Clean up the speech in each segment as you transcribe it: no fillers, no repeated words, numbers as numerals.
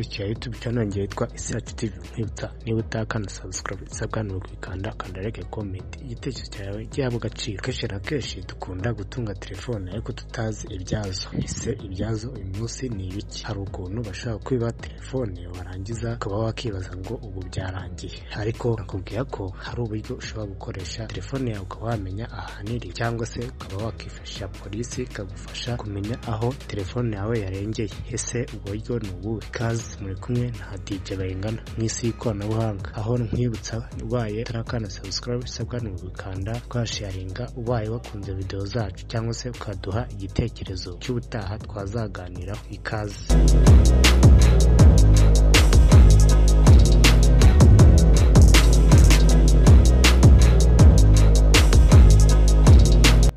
Ukurikiye YouTube channel yanjye yitwa Isi Yacu TV. Nkwibutsa niba utakanda subscribe, isabwa ni ukuyikanda, kanda like, comment, igitekerezo cyawe gihabwa agaciro. Kenshi na kenshi dukunda gutunga telefone ariko tutazi ibyazo. Ese ibyazo uyu munsi ni ibiki? Hari ukuntu bashobora kwiba telefone warangiza ukaba wakibaza ngo ubu byarangiye, ariko nakubwira ko hari uburyo ushobora gukoresha telefone yawe ukaba wamenya ahantu iri, cyangwa se ukaba wakifashisha polisi ikagufasha kumenya aho telefone yawe yarengeye. Ese ubwo buryo ni ubuhe? Ikaze, muri kumwe na DJ Bayingana mu isi y'ikoranabuhanga, aho nkwibutsa ubaye utarakanda subscribe, isabwa ni ugukanda, ukasharinga ubaye wakunze video zacu, cyangwa se ukaduha igitekerezo cy'ubutaha twazaganiraho. Ikaze.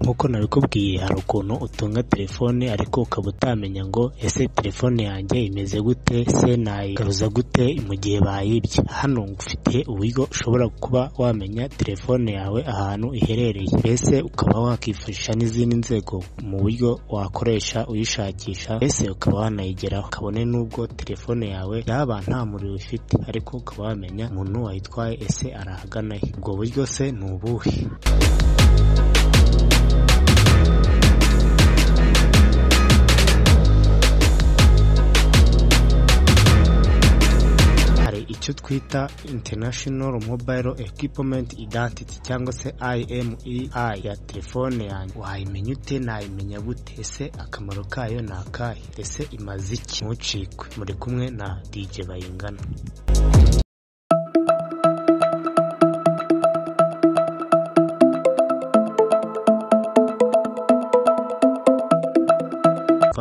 Nk'uko nabikubwiye, hari ukuntu utunga telefone ariko ukaba utamenya ngo ese telefone yanjye imeze gute, se nayigaruza gute mu gihe bayibye. Hano ngufitiye uburyo ushobora kuba wamenya telefone yawe ahantu iherereye, mbese ukaba wakifashisha n'izindi nzego mu buryo wakoresha uyishakisha, mbese ukaba wanayigeraho, kabone n'ubwo telefone yawe yaba nta muriro ifite, ariko ukaba wamenya umuntu wayitwaye ese arahagana he. Ubwo buryo se ni ubuhe? Icyo twita International Mobile Equipment Identity cyangwa se IMEI ya telefone yanjye, wayimenya ute? Nayimenya gute? Ese akamaro kayo ni akahe? Ese imaze iki? Ntucikwe, muri kumwe na DJ Bayingana.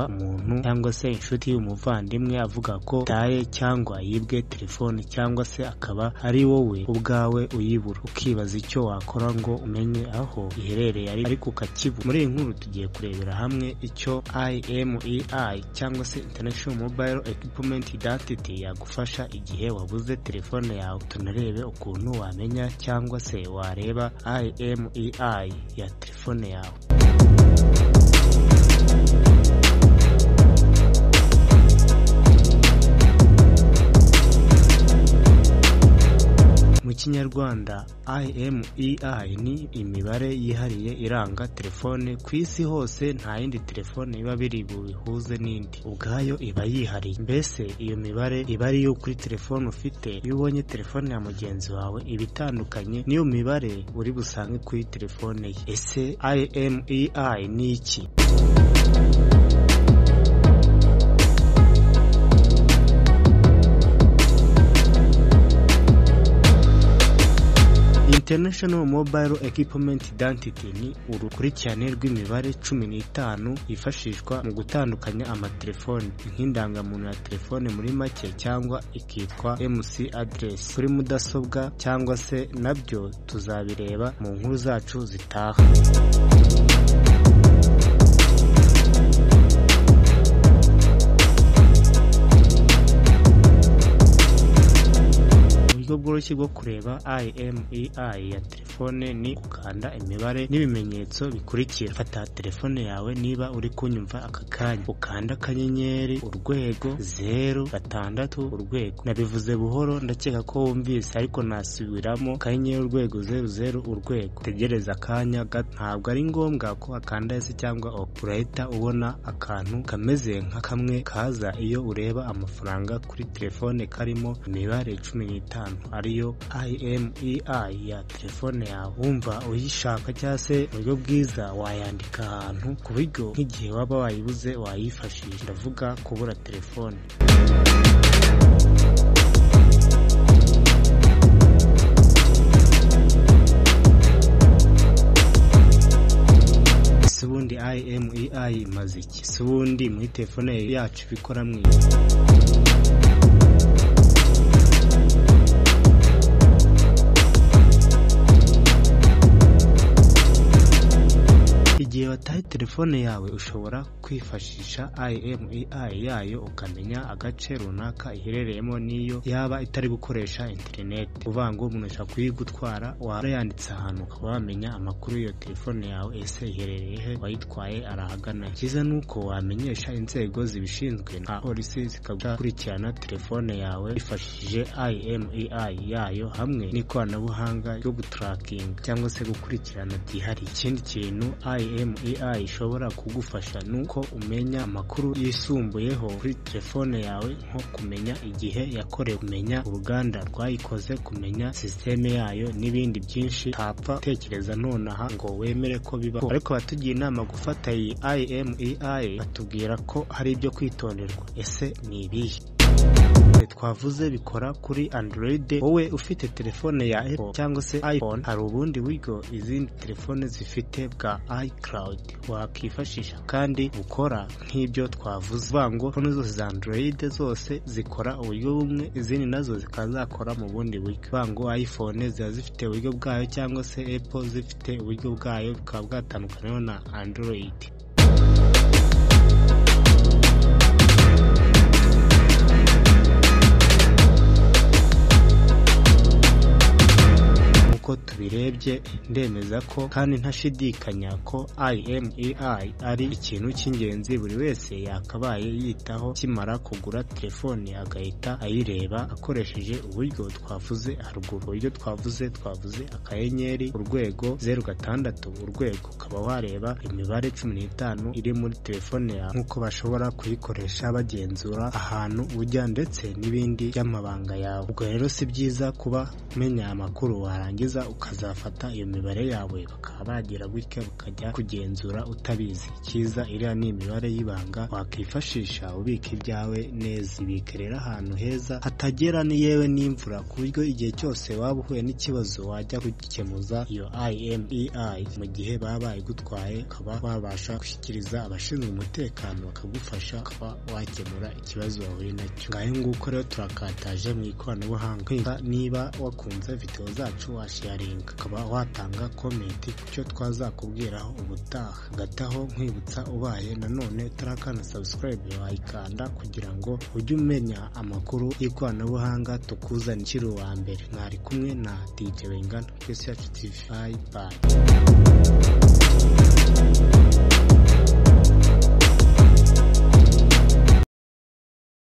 Umuntu cyangwa se inshuti y'umuvandimwe avuga ko taye cyangwa yibwe telefone, cyangwa se akaba ari wowe ubwawe uyibura, ukibaza icyo wakora ngo umenye aho iherereye ariko ukakibura. Muri iyi nkuru tugiye kurebera hamwe icyo IMEI cyangwa se International Mobile Equipment Identity yagufasha igihe wabuze telefone yawe. Tunarebe ukuntu wamenya cyangwa se wareba IMEI ya telefone yawe. Mu Kinyarwanda, IMEI ni imibare yihariye iranga telefone ku isi hose, nta yindi telefone iba biri bubihuze n'indi, ubwayo iba yihariye. Mbese iyo mibare iba ari iyo kuri telefone ufite. Iyo ubonye telefone ya mugenzi wawe iba itandukanye n'iyo mibare uri busange kuri telefone ye. Ese IMEI ni iki? International Mobile Equipment Identity ni urukurikirane rw'imibare 15 yifashishwa mu gutandukanya amatelefone, nk'indangamuntu ya telefone muri make, cyangwa ikitwa MC address kuri mudasobwa, cyangwa se nabyo tuzabireba mu nkuru zacu zitaha. Uburyo bworoshye bwo kureba IMEI ya telefone ni gukanda imibare n'ibimenyetso bikurikira. Fata telefone yawe niba uri kunyumva aka kanya, ukanda akanyenyeri urwego 0 6 urwego. Nabivuze buhoro ndakeka ko wumvise, ariko nasubiramo: akanyenyeri urwego 0 0 urwego. Tegereza akanya gato, ntabwo ari ngombwa ko akanda ese cyangwa ok. Urahita ubona akantu kameze nka kamwe kaza iyo ureba amafaranga kuri telefone, karimo imibare 15 ariyo IMEI ya telefone yawe. Wumva uyishaka cyangwa se uburyo bwiza wayandika ahantu ku buryo nk'igihe waba wayibuze wayifashisha. Ndavuga kubura telefone. Ese ubundi IMEI imaze iki? Ese ubundi muri telefone yacu bikora mwiza? Igihe bataye telefone yawe ushobora kwifashisha IMEI yayo ukamenya agace runaka iherereyemo n'iyo yaba itari gukoresha interineti. Uvuga ngo umuntu ashobora kuyigutwara warayanditse ahantu ukaba wamenya amakuru y'iyo telefone yawe, ese iherereye he, wayitwaye arahagana. Icyiza ni uko wamenyesha inzego zibishinzwe nka polisi zikagukurikirana telefone yawe hifashishije IMEI yayo hamwe n'ikoranabuhanga ryo gutarakinga cyangwa se gukurikirana byihariye. Ikindi kintu IMEI ishobora kugufasha ni uko umenya amakuru yisumbuyeho kuri telefone yawe, nko kumenya igihe yakorewe, kumenya uruganda rwayikoze, kumenya sisiteme yayo n'ibindi byinshi utapfa gutekereza nonaha ngo wemere ko bibaho. Ariko batugira inama gufata iyi IMEI, batubwira ko hari ibyo kwitonderwa. Ese ni ibihe? Twavuze bikora kuri Android. Wowe ufite telefone ya Apple cyangwa se iPhone, hari ubundi buryo izindi telefone zifite bwa iCloud wakifashisha kandi bukora nk'ibyo twavuze. Uvuga ngo telefone zose za Android zose zikora uburyo bumwe, izindi nazo zikaba zakora mu bundi buryo. Uvuga ngo iPhone ziba zifite uburyo bwayo cyangwa se Apple zifite uburyo bwayo, bukaba bwatandukaniyeho na Android. Uko tubirebye ndemeza ko kandi ntashidikanya ko IMEI ari ikintu cy'ingenzi buri wese yakabaye yitaho akimara kugura telefone, agahita ayireba akoresheje uburyo twavuze haruguru. Uburyo twavuze akanyenyeri urwego 06 urwego, ukaba wareba imibare 15 iri muri telefone yawe, nk'uko bashobora kuyikoresha bagenzura ahantu ujya ndetse n'ibindi by'amabanga yawe. Ubwo rero si byiza kuba umenya amakuru warangiza ukazafata iyo mibare yawe bakaba bagira gutya bakajya kugenzura utabizi. Icyiza iriya ni imibare y'ibanga wakwifashisha ubika ibyawe neza. Ibike rero ahantu heza hatagera ni yewe n'imvura, ku buryo igihe cyose waba uhuye n'ikibazo wajya kugikemuza iyo IMEI mu gihe baba bayigutwaye, ukaba wabasha gushyikiriza abashinzwe umutekano bakagufasha ukaba wakemura ikibazo wahuye nacyo. Ngayo nguko rero turakataje mu ikoranabuhanga. Niba wakunze video zacu washaringa, ukaba watanga komenti ku cyo twazakubwiraho ubutaha. Hagati aho nkwibutsa, ubaye nanone utarakanda subscribe wayikanda kugira ngo ujye umenya amakuru y'ikoranabuhanga tukuzanira uwa mbere. Mwari kumwe na DJ Wengana, Twese Yacu TV. Bye bye.